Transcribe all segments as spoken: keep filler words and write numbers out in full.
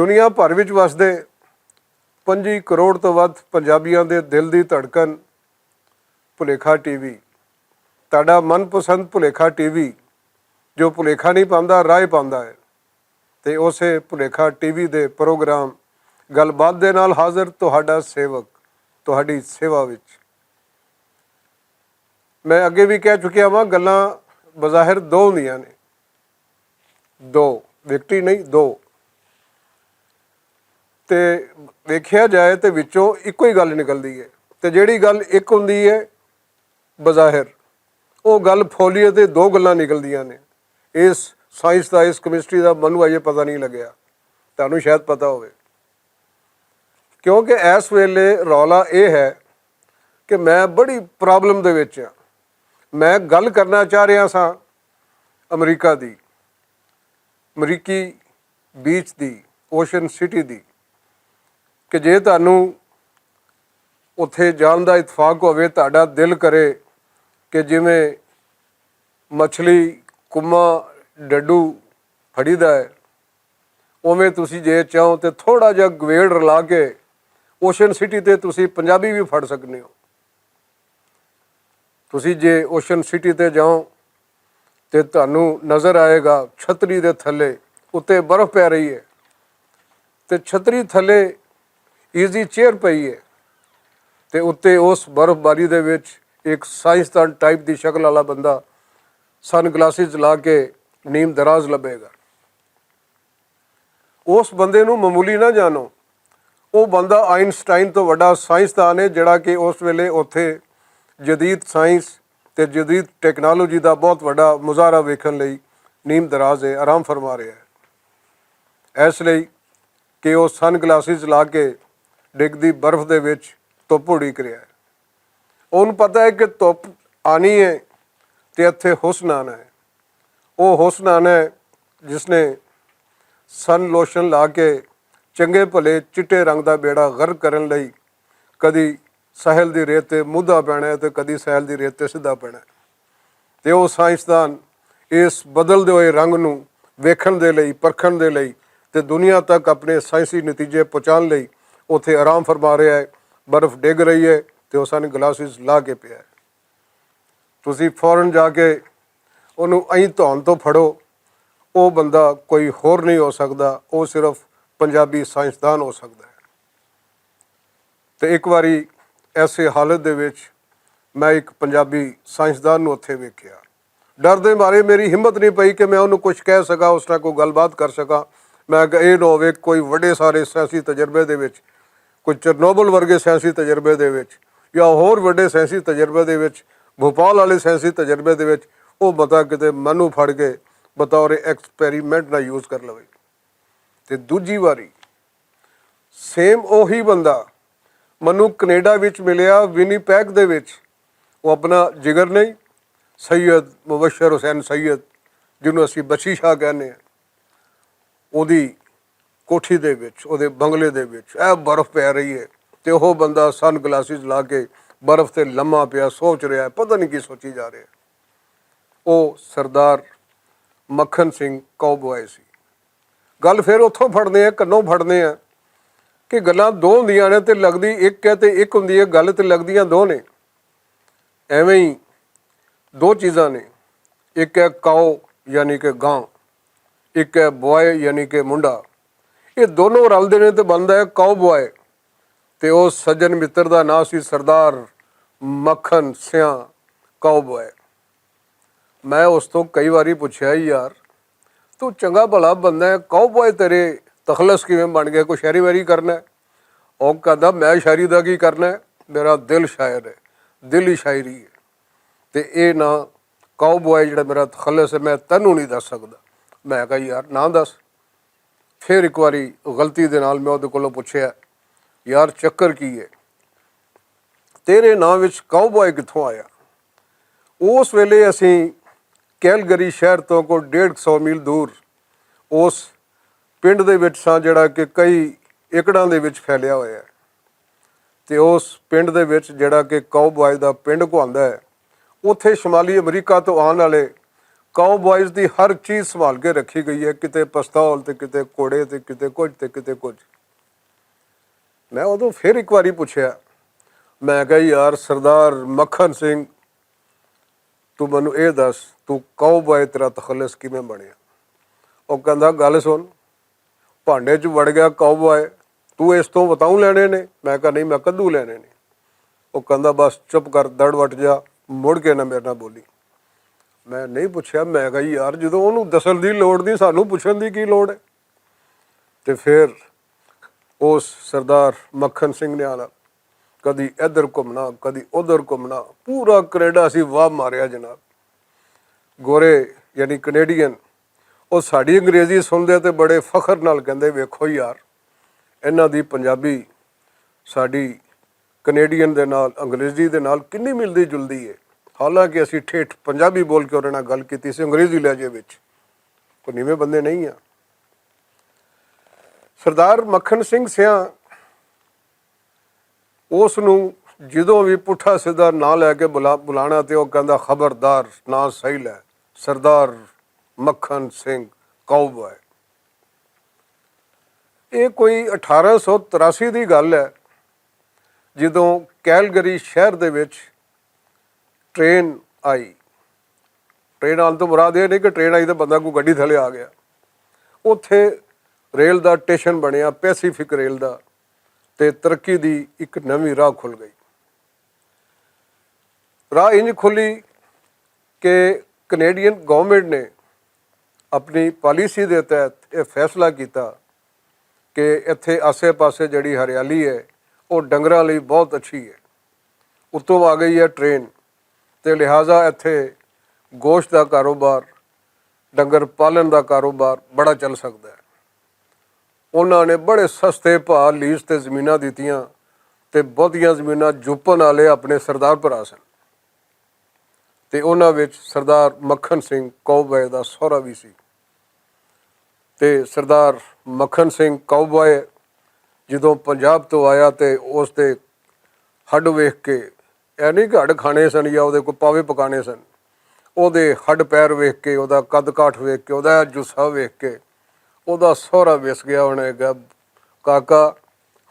دنیا بھر وچ وسدے پنجی کروڑ توں ودھ پنجابیاں دے دل دی دھڑکن، بھلیکھا ٹی وی۔ تہاڈا من پسند بھلیکھا ٹی وی، جو بھلیکھا نہیں پاندا، راہ پاندا ہے۔ تے اسے بھلیکھا ٹی وی دے پروگرام گل بات دے نال حاضر تہاڈا سیوک، تہاڈی سیوا وچ۔ میں اگے وی کہہ چکیا واں، گلاں بظاہر دو ہوندیاں نے، دو، وکٹی نہیں، دو۔ تے ویکھیا جائے تے وچوں اکو ہی گل نکلدی ہے۔ تے جیڑی گل اک ہوندی ہے بظاہر، او گل پھولیے تے دو گلاں نکلدیاں نے۔ اس سائنس دا، اس کیمسٹری دا مینوں اجے پتہ نہیں لگیا، تانوں شاید پتہ ہووے۔ کیونکہ اس ویلے رولا اے ہے کہ میں بڑی پرابلم دے وچ ہاں۔ میں گل کرنا چاہ رہا ساں امریکہ دی، امریکی بیچ دی، اوشن سٹی دی، کہ جے تانوں اتھے جان دا اتفاق ہووے، تہاڈا دل کرے کہ جویں مچھلی کما ڈڈو پھڑی دا ہے، اوویں تسی جے چاہو تے تھوڑا جہا گویڑ رلا کے اوشن سٹی تے تسی پنجابی بھی پھڑ سکنے ہو۔ تسی جے اوشن سٹی تے جاؤ تے تہانوں نظر آئے گا چھتری دے تھلے اتے برف پے رہی ہے، تے چھتری تھلے ایزی چیئر پئی ہے، تے اتے اس برف باری دے وچ ایک سائنسدان ٹائپ دی شکل والا بندہ سن گلاسز لا کے نیم دراز لبے گا۔ اس بندے نوں معمولی نہ جانو۔ او بندہ آئنسٹائن تو وڈا سائنسدان ہے، جڑا کہ اس ویلے اوتھے جدید سائنس تے جدید ٹیکنالوجی دا بہت وڈا مظاہرہ ویکھن لئی نیم دراز ہے، آرام فرما رہا ہے۔ اس لئی کہ او سن گلاسز لا کے ڈگدی برف دے وچ دھپ اڈیک رہا ہے۔ انہوں پتہ ہے کہ دھپ آنی ہے تے اتھے حسن آنا ہے۔ او حسن آنا ہے جس نے سن لوشن لا کے چنگے بھلے چٹے رنگ دا بیڑا غرق کرن لئی کدی ساحل دی ریت تے مدھا پینا ہے تے کدی ساحل دی ریت تے سدھا پینا ہے۔ تے او سائنسدان اس بدلدے ہوئے رنگ نوں ویکھن دے لئی، پرکھن دے لئی تے دنیا تک اپنے سائنسی نتیجے پہنچان لئی اوتھے آرام فرما رہا ہے۔ برف ڈگ رہی ہے تے او سن گلاسز لا کے پیا ہے۔ تسی فورن جا کے انہوں ائیں دھون تو پھڑو۔ او بندہ کوئی ہور نہیں ہو سکدا، او صرف پنجابی سائنسدان ہو سکدا ہے۔ تے اک واری ایسے حالت دے وچ میں اک پنجابی سائنسدان نوں اتھے ویکھیا۔ ڈر دے مارے میری ہمت نہیں پئی کہ میں انہوں کچھ کہہ سکاں، اس نال کوئی گل بات کر سکاں۔ میں کہ اے نہ ہووے کوئی وڈے سارے سائنسی تجربے دے وچ، کوئی چرنوبل ورگے سائنسی تجربے دے وچ یا ہور وڈے سائنسی تجربے دے وچ، بھوپال والے سائنسی تجربے دے وچ، او متا کتے مینوں پھڑ کے بطور ایکسپیریمنٹ نہ یوز کر لوے۔ تے دوجی واری سیم اوہی بندہ مینوں کینیڈا وچ ملیا، ونی پیک دے وچ۔ او اپنا جگر نہیں، سید مبشر حسین سید، جنوں اسی بچی شاہ کہنے ہیں، اوہدی کوٹھی دے وچ، اوہدے بنگلے دے وچ اے برف پے رہی ہے، تے او بندہ سن گلاسز لا کے برف تے لمحہ پیا سوچ رہا ہے، پتہ نہیں کی سوچی جا رہا ہے۔ او سردار مکھن سنگھ کاؤ بوائے سی۔ گل فیر اتھوں پھڑنے ہیں، کنوں پھڑنے ہیں کہ گلاں دو ہوندیاں نے تے لگدی اک ہے تے اک ہوندی ہے، گل تے لگدیاں دو نے۔ ایویں ہی دو چیزاں نے، اک ہے کاؤ یعنی کہ گاں، اک ہے بوائے یعنی کہ منڈا۔ یہ دونوں رلدے نے تے بندا ہے کاؤ بوائے۔ تے او سجن متر دا ناں سی سردار مکھن سیاں کاؤ بوائے۔ میں اس تو کئی واری پچھیا، یار، تو چنگا بھلا بندہ ہے، کاؤ بوائے تیرے تخلص کیویں بن گیا؟ کوئی شاعری واری کرنا ہے؟ او کہندا، میں شاعری دا کی کرنا ہے؟ میرا دل شاعر ہے، دل ہی شاعری ہے۔ تے اے ناں کاؤ بوائے جڑا میرا تخلص ہے، میں تینوں نہیں دس سکدا۔ میں کہا، یار نہ دس۔ پھر اک واری غلطی دے نال میں اوہدے کولوں پچھیا، یار چکر کی ہے؟ تیرے ناں وچ کاؤ بوائے کتھوں آیا؟ اس ویلے اسی کیلگری شہر توں کوئی ڈیڑھ سو میل دور اس پنڈ دے وچ ساں جڑا کہ کئی ایکڑاں دے وچ پھیلیا ہویا ہے۔ تے اس پنڈ دے وچ جڑا کہ کاؤ بوائے دا پنڈ کو آندا ہے، اتھے شمالی امریکہ تو آن والے کاؤ بوائز دی ہر چیز سنبھال کے رکھی گئی ہے، کتے پستول تے کتے کوڑے تے کتے کچھ تے کتے کچھ۔ میں ادوں فیر اک واری پچھیا، میں کہا، یار سردار مکھن سنگھ، تو مینوں ایہہ دس، تو کاؤ بوائے تیرا تخلص کیویں بنیا؟ او کہندا، گل سن، پانڈے چ وڑ گیا کاؤ بوائے، تو اس توں وتاؤں لینے نے؟ میں کہا، نہیں، میں کدوں لینے نے؟ او کہندا، بس چپ کر، دڑ وٹ جا، مڑ کے نہ میرے نال بولی۔ میں نہیں پچھیا، میں کہا، یار، جدوں اونوں دسن دی لوڑ نہیں، سانوں پچھن دی کی لوڑ ہے؟ تے فیر اس سردار مکھن سنگھ نے آنا، کدی ادھر گھومنا، کدی ادھر گھومنا، پورا کینیڈا سی واہ ماریا جناب۔ گورے، یعنی کینیڈین، او ساڈی انگریزی سنتے تے بڑے فخر نال کہندے، ویکھو یار، انہاں دی پنجابی ساڈی کینیڈین دے نال، انگریزی دے نال کنی ملدی جلدی ہے۔ حالانکہ اسی ٹھیٹھ پنجابی بول کے انہاں نال گل کیتی سی انگریزی لہجے وچ، کوئی نیویں بندے نہیں آ۔ سردار مکھن سنگھ سیاں اس نوں جدوں وی پٹھا سیدھا ناں لے کے بلا-، بلانا تے او کہندا، خبردار، ناں صحیح لے، سردار مکھن سنگھ کاؤ بوائے۔ یہ کوئی اٹھارہ سو تراسی دی گل ہے، جدوں کیلگری شہر دے وچ ٹرین آئی۔ ٹرین آن تو مراد یہ نہیں کہ ٹرین آئی تو بندہ کوئی گڈی تھلے آ گیا۔ اوتھے ریل دا ٹیشن بنیا، پیسیفک ریل دا، تے ترقی دی اک نویں راہ کھل گئی۔ راہ انج کھلی کہ کینیڈین گورنمنٹ نے اپنی پالیسی دے تحت یہ فیصلہ کیتا کہ ایتھے آسے پاسے جڑی ہریالی ہے، وہ ڈنگراں لئی بہت اچھی ہے۔ اتوں آ گئی ہے ٹرین، تے لہذا ایتھے گوشت دا کاروبار، ڈنگر پالن دا کاروبار بڑا چل سکدا ہے۔ انہاں نے بڑے سستے بھا لیز تے زمیناں دتیاں، تے بہتیاں زمیناں جوپن والے اپنے سردار بھرا سن۔ تے انہاں وچ سردار مکھن سنگھ کاؤ بوائے دا سہرا وی سی۔ تے سردار مکھن سنگھ کاؤ بوائے جدوں پنجاب تو آیا تے اس دے ہڈ ویکھ کے، اے نہیں کہ ہڈ کھانے سن یا اودے کوئی پاوے پکانے سن، اودے ہڈ پیر ویکھ کے، اودا قد کاٹھ ویکھ کے، اودا جسا ویکھ کے، اودا سہرا وس گیا۔ انہیں کہا، کاکا،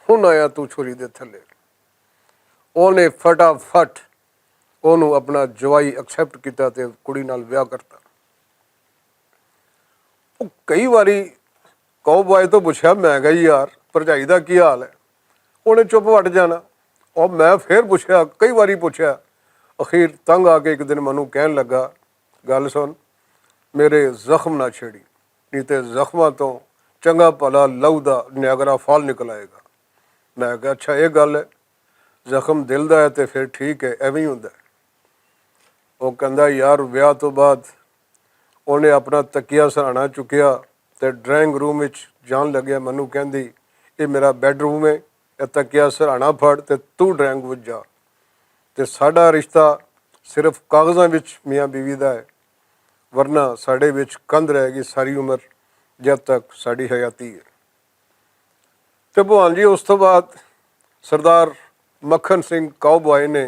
ہن آیا تو چھری دے تھلے۔ اونے فٹافٹ اونوں اپنا جوائی ایکسپٹ کیتا تے کڑی نال ویاہ کرتا۔ او کئی واری کاؤ بوائے تو پوچھیا، میں کہا، یار، بھرجائی دا کی حال ہے؟ اونے چپ وٹ جانا۔ او میں پھر پوچھیا، کئی واری پوچھیا، اخیر تنگ آ کے اک دن مینوں کہن لگا، گل سن، میرے زخم نہ چھیڑی، نہیں تے زخماں تو چنگا بھلا لہو دا نیاگرا فال نکل آئے گا۔ میں کہا، اچھا، یہ گل ہے، زخم دل دا ہے تے پھر ٹھیک ہے، ایویں ہی ہوندا ہے۔ او کہندا، یار، ویاہ تو بعد اونے اپنا تکیا سرہانا چکیا تے ڈرائنگ روم وچ جان لگیا، مینوں کہندی، اے میرا بیڈ روم ہے، اے تکیا سرہانا پھڑ تے تو ڈرائنگ وچ جا۔ تے ساڈا رشتہ صرف کاغذاں وچ میاں بیوی دا ہے، ورنہ ساڈے وچ کندھ رہ گئی ساری عمر، جب تک ساڈی حیاتی ہے۔ تے بھوان جی، اس تو بعد سردار مکھن سنگھ کاؤ بوائے نے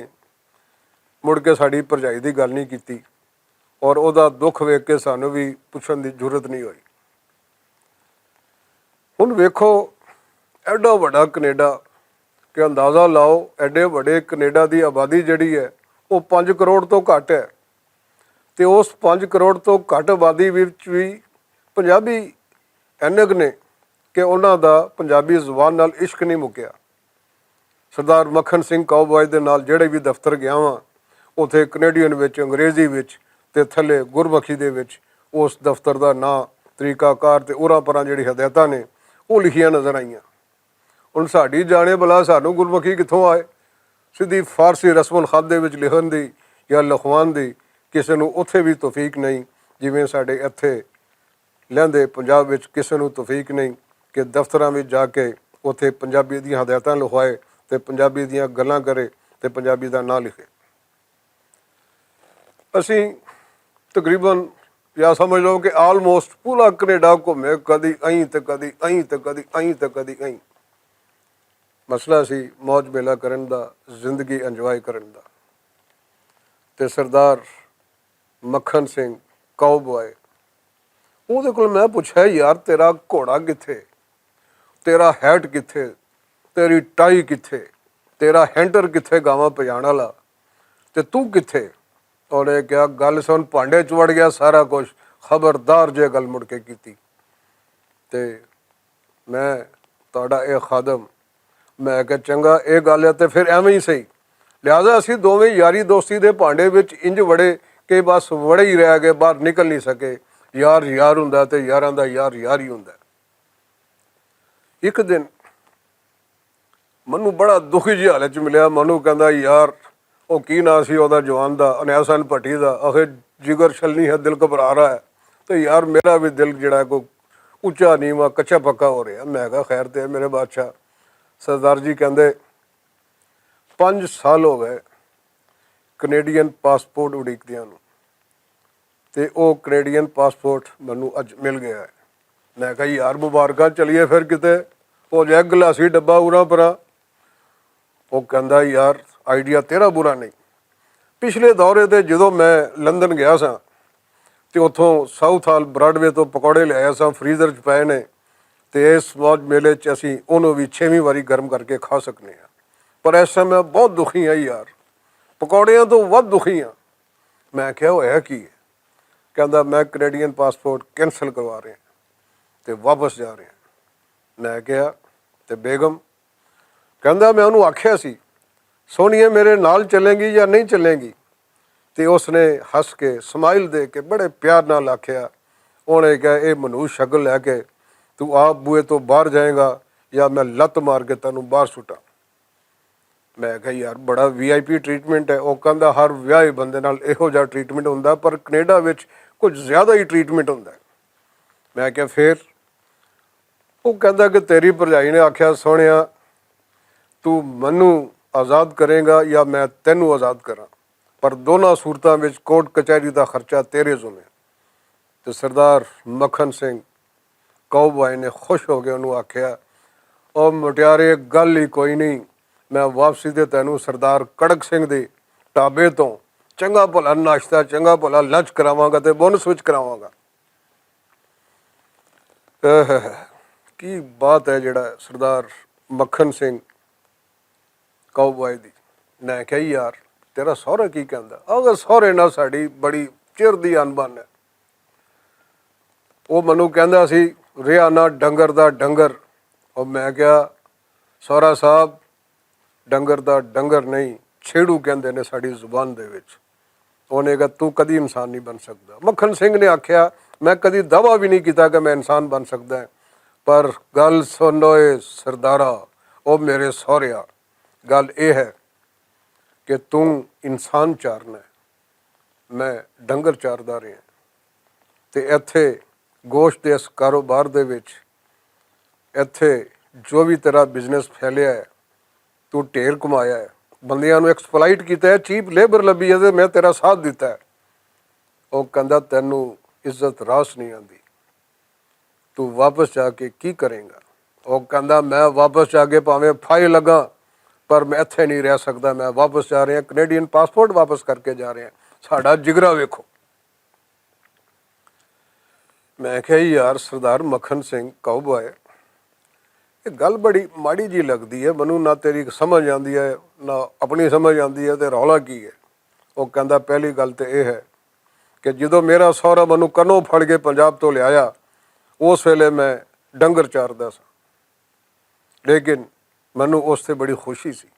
مڑ کے ساڈی بھرجائی دی گل نہیں کیتی، اور اوہدا دکھ ویکھ کے سانوں وی پچھن دی جرات نہیں ہوئی۔ ہن ویکھو، ایڈا وڈا کینیڈا، کہ اندازہ لاؤ، ایڈے وڈے کینیڈا دی آبادی جڑی ہے، وہ پنج کروڑ تو گھٹ ہے۔ تے اس پنج کروڑ تو گھٹ آبادی وچ وی پنجابی اینک نے کہ انہاں دا پنجابی زبان نال عشق نہیں مکیا۔ سردار مکھن سنگھ کاؤ بوائے دے نال جڑے وی دفتر گیا واں، اتھے کینیڈین وچ، انگریزی وچ تے تھلے گرمکھی دے وچ اس دفتر دا ناں، طریقہ کار تے اوراں پراں جڑی ہدایتاں نے، او لکھیاں نظر آئیاں۔ ہن ساڈی جانے بلا سانوں گرمکھی کتھوں آئے؟ سدھی فارسی رسم الخط دے وچ لکھن دی یا لکھوان دی کسے نوں اتھے وی توفیق نہیں، جویں ساڈے اتھے لہندے پنجاب وچ کسے نوں توفیق نہیں کہ دفتراں وچ جا کے اتھے پنجابی دیاں ہدایتاں لکھوائے تے پنجابی دیاں گلاں کرے تے پنجابی دا ناں لکھے۔ اسی تقریباً یا سمجھ لو کہ آلموسٹ پورا کینیڈا گھومے، کدی ائیں تے کدی ائیں تے کدی ائیں تے کدی ائیں۔ مسئلہ سی موج میلہ کرن دا، زندگی انجوائے کرن دا۔ تے سردار مکھن سنگھ کاؤ بوائے۔ اودے کول میں پچھیا، "یار، تیرا گھوڑا کتھے؟ تیرا ہیٹ کتھے؟ تیری ٹائی کتھے؟ تیرا ہینٹر کتھے، گاواں پجان والا؟ تے تو کتھے؟" انہیں کہیا، "گل سن، پانڈے چ وڑ گیا سارا کچھ، خبردار جے گل مڑ کے کیتی تے میں تہاڈا اے خادم۔" میں کہیا، "چنگا، اے گل ہے تے پھر ایویں ہی صحیح۔" لہذا اسی دوویں یاری دوستی دے پانڈے وچ انج وڑے کہ بس وڑے ہی رہ گئے، باہر نکل نہیں سکے۔ یار یار ہوندا تے یاراں دا یار یار ہی ہوندا۔ ایک دن مینوں بڑا دکھی جی حالت چ ملیا۔ مینوں کہندا، "یار، او کی ناں سی اودا جوان دا، انیسن پٹی دا، آخر جگر چھلنی ہے، دل گھبرا رہا ہے۔ تے یار، میرا بھی دل جڑا ہے کوئی اچا نیواں، کچا پکا ہو رہا ہے۔" میں کہا، "خیر تے ہے میرے بادشاہ۔" سردار جی کہندے، "پنج سال ہو گئے کینیڈین پاسپورٹ اڈیکدیاں نوں، تے او کینیڈین پاسپورٹ مینوں اج مل گیا ہے۔" میں کہا، "یار، مبارکاں، چلیے پھر کتے ہو جائے گلاسی ڈبہ اورا پرا۔" وہ کہندا، "یار، آئیڈیا تیرا برا نہیں۔" پچھلے دورے تے جدوں میں لندن گیا سا تے اتھوں ساؤتھ ہال براڈوے تو پکوڑے لے آیا سا، فریزر چ پائے نے، تے اس موج میلے چ اسی انہوں بھی چھویں واری گرم کر کے کھا سکنے ہیں۔ پر اس سمے میں بہت دکھی ہاں یار، پکوڑیاں تو ود دکھی ہاں۔ میں کہا، "ہویا کی ہے؟" کہندا، "میں کینیڈین پاسپورٹ کینسل کروا رہے ہیں تے واپس جا رہے ہیں۔" میں کہا، "تے بیگم؟" کہندا، "میں انہوں آکھیا سی، سونیے میرے نال چلیں گی یا نہیں چلیں گی؟" تے اس نے ہس کے، سمائل دے کے، بڑے پیار نال آکھیا۔ انہیں کہا، "اے منوج شکل لے کے تو آپ بوئے تو باہر جائیں گا یا میں لت مار کے تینوں باہر سٹاں۔" میں کہا، "یار، بڑا وی آئی پی ٹریٹمنٹ ہے۔" وہ کہندا، "ہر ویاہے بندے نال ایہو جہا ٹریٹمنٹ ہوندا، پر کینیڈا وچ کچھ زیادہ ہی ٹریٹمنٹ ہوندا ہے۔" میں کہا، "پھر؟" وہ کہندا کہ تیری بھرجائی نے آکھیا، "سونیا، تو مینوں آزاد کریں گا یا میں تینوں آزاد کراں، پر دوناں صورتاں وچ کورٹ کچہری دا خرچہ تیرے ذمے۔" تے سردار مکھن سنگھ کاؤ بوائے نے خوش ہو کے انہوں آکھیا، "او مٹیارے، گل ہی کوئی نہیں، میں واپسی تے تینوں سردار کڑک سنگھ دے ٹابے تو چنگا بھلا ناشتہ، چنگا بھلا لنچ کراواں گا تے بونس وچ کراواں گا۔" اہ، کی بات ہے جڑا سردار مکھن سنگھ کاؤ بوائے دی۔ میں کہا، "یار، تیرا سہرا کی کہندا؟" "اگر سہرے نال ساڈی بڑی چیر دی انبن ہے۔" وہ مینوں کہندا سی، "رہیا نہ ڈنگر دا ڈنگر۔" اور میں کہا، "سہرا صاحب، ڈنگر دا ڈنگر نہیں، چھیڑو کہندے نے ساڈی زبان دے وچ۔" انہیں کہا، "تو کدی انسان نہیں بن سکدا۔" مکھن سنگھ نے آکھیا، "میں کدی دعویٰ بھی نہیں کیتا کہ میں انسان بن سکدا ہے، پر گل سن اوئے سردارا، او میرے سہریا، گل اے ہے کہ توں انسان چارنا ہے، میں ڈنگر چاردا رہیا، تے ایتھے گوشت دے اس کاروبار دے وچ، ایتھے جو بھی تیرا بزنس پھیلیا ہے، تو ڈھیر کمایا ہے، بندیاں نوں ایکسپلائٹ کیتا ہے، چیپ لیبر لبھی ہے تے میں تیرا ساتھ دیتا ہے۔" او کہندا، "تینوں عزت راس نہیں آندی، تو واپس جا کے کی کریں گا؟" او کہندا، "میں واپس جا کے پاویں پھائے لگا، پر میں ایتھے نہیں رہ سکدا، میں واپس جا رہے ہیں، کینیڈین پاسپورٹ واپس کر کے جا رہے ہیں، ساڈا جگرا ویکھو۔" میں کہیا، "یار سردار مکھن سنگھ کاؤ بوائے، یہ گل بڑی ماڑی جی لگدی ہے، مینوں نہ تیری سمجھ آندی ہے، نہ اپنی سمجھ آندی ہے، تے رولا کی ہے؟" وہ کہندا، "پہلی گل تے یہ ہے کہ جدوں میرا سہرا مینوں کنوں پھڑ کے پنجاب تو لے آیا، اس ویلے میں ڈنگر چاردا سا، لیکن مینوں اس تے بڑی خوشی سی،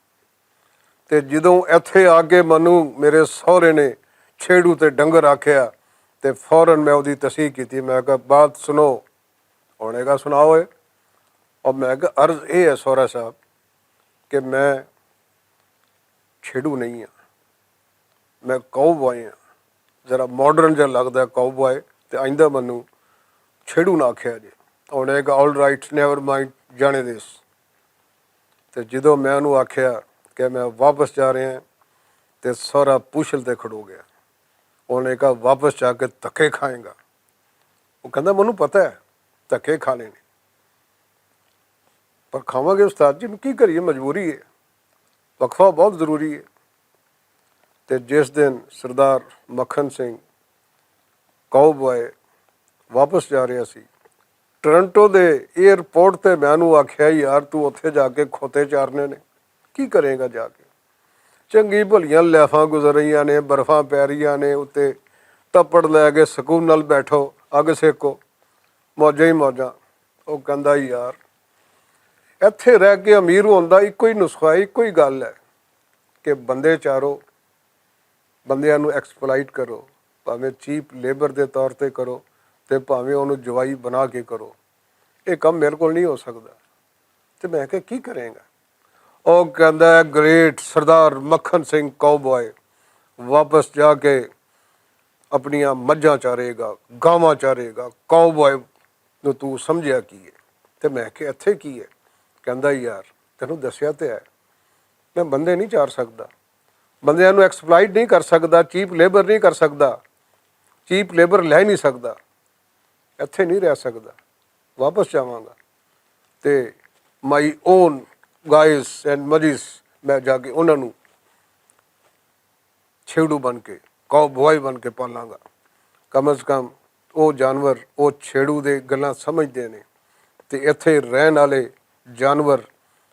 تے جدوں ایتھے آ کے مینوں میرے سہرے نے چھیڑو تے ڈنگر آکھیا، تے فوراً میں اودی تصحیح کیتی۔" میں کہا، "بات سنو۔" انہیں کہا، "سناؤ اے۔" اور میں کہا، "عرض اے ہے سہرا صاحب کہ میں چھیڑو نہیں ہاں، میں کاؤ بوائے ہاں۔" ذرا ماڈرن جہا لگدا ہے کاؤ بوائے، تے آئندہ مینوں چھیڑو نہ آکھیا جے۔ انہیں کہا، "آل رائٹ، نیور مائنڈ، جانے دیس۔" تے جدوں میں انہوں آکھیا کہ میں واپس جا رہے ہیں، تے سہرا پوچھل تے کھڑو گیا۔ انہیں کہا، "واپس جا کے دھکے کھائیں گا۔" وہ کہندا، "مینوں پتہ ہے دھکے کھانے نے، پر کھاواں گے استاد جی، کی کریے، مجبوری ہے، وقفہ بہت ضروری ہے۔" تے جس دن سردار مکھن سنگھ کاؤ بوائے واپس جا رہیا سی۔ ٹورنٹو دے ایئرپورٹ تے میں انہوں آکھیا، "یار، تو اتھے جا کے کھوتے چارنے نے، کی کریں گا جا کے؟ چنگی بھلیاں لیفاں گزر رہیاں نے، برفاں پے رہیاں نے، اتے تپڑ لے کے سکون نال بیٹھو، اگ سیکو، موجاں ہی موجاں۔" او کہندا، "یار، ایتھے رہ کے امیر ہون دا اکو ہی نسخہ ہے، اکو ہی گل ہے کہ بندے چارو، بندیاں نوں ایکسپلائٹ کرو، بھاویں چیپ لیبر دے طور تے کرو، تے بھاویں انہوں جوائی بنا کے کرو، یہ کم میرے کول نہیں ہو سکدا۔" تے میں کہا، "کی کریں گا؟" او کہندا ہے، "گریٹ سردار مکھن سنگھ کاؤ بوائے واپس جا کے اپنیاں مجھاں چارے گا، گاواں چارے گا، کاؤ بوائے نوں تو سمجھیا کی ہے؟" تے میں کہ، "اتھے کی ہے؟" کہندا، "یار، تینوں دسیا تے ہے، میں بندے نہیں چار سکدا، بندیاں نوں ایکسپلائٹ نہیں کر سکدا، چیپ لیبر نہیں کر سکدا، چیپ لیبر لے نہیں سکدا، اتھے نہیں رہ سکدا، واپس جاواں گا تے مائی اون گائز اینڈ مجیز، میں جا کے انہاں نوں چھیڑو بن کے، کاؤ بوائے بن کے پالاں گا۔ کم از کم او جانور او چھیڑو دے گلاں سمجھدے نے، تے ایتھے رہن والے جانور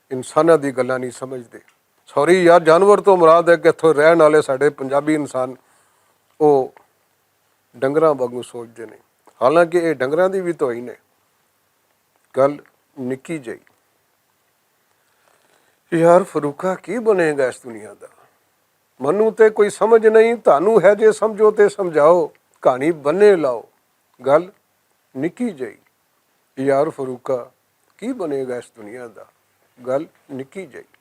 انساناں دی گلاں نہیں سمجھدے۔" سوری یار، جانور تو مراد ہے کہ اتھوں رہن والے ساڈے پنجابی انسان او ڈنگراں وانگوں سوچدے نے، حالانکہ اے ڈنگراں دی وی توہین ہے۔ گل نکی جئی۔ یار فروقہ، کی بنے گا اس دنیا دا؟ منوں تے کوئی سمجھ نہیں، تانوں ہے جے سمجھو تے سمجھاؤ، کہانی بنے لاؤ۔ گل نکی جئی۔ یار فروقہ، کی بنے گا اس دنیا دا؟ گل نکی جئی۔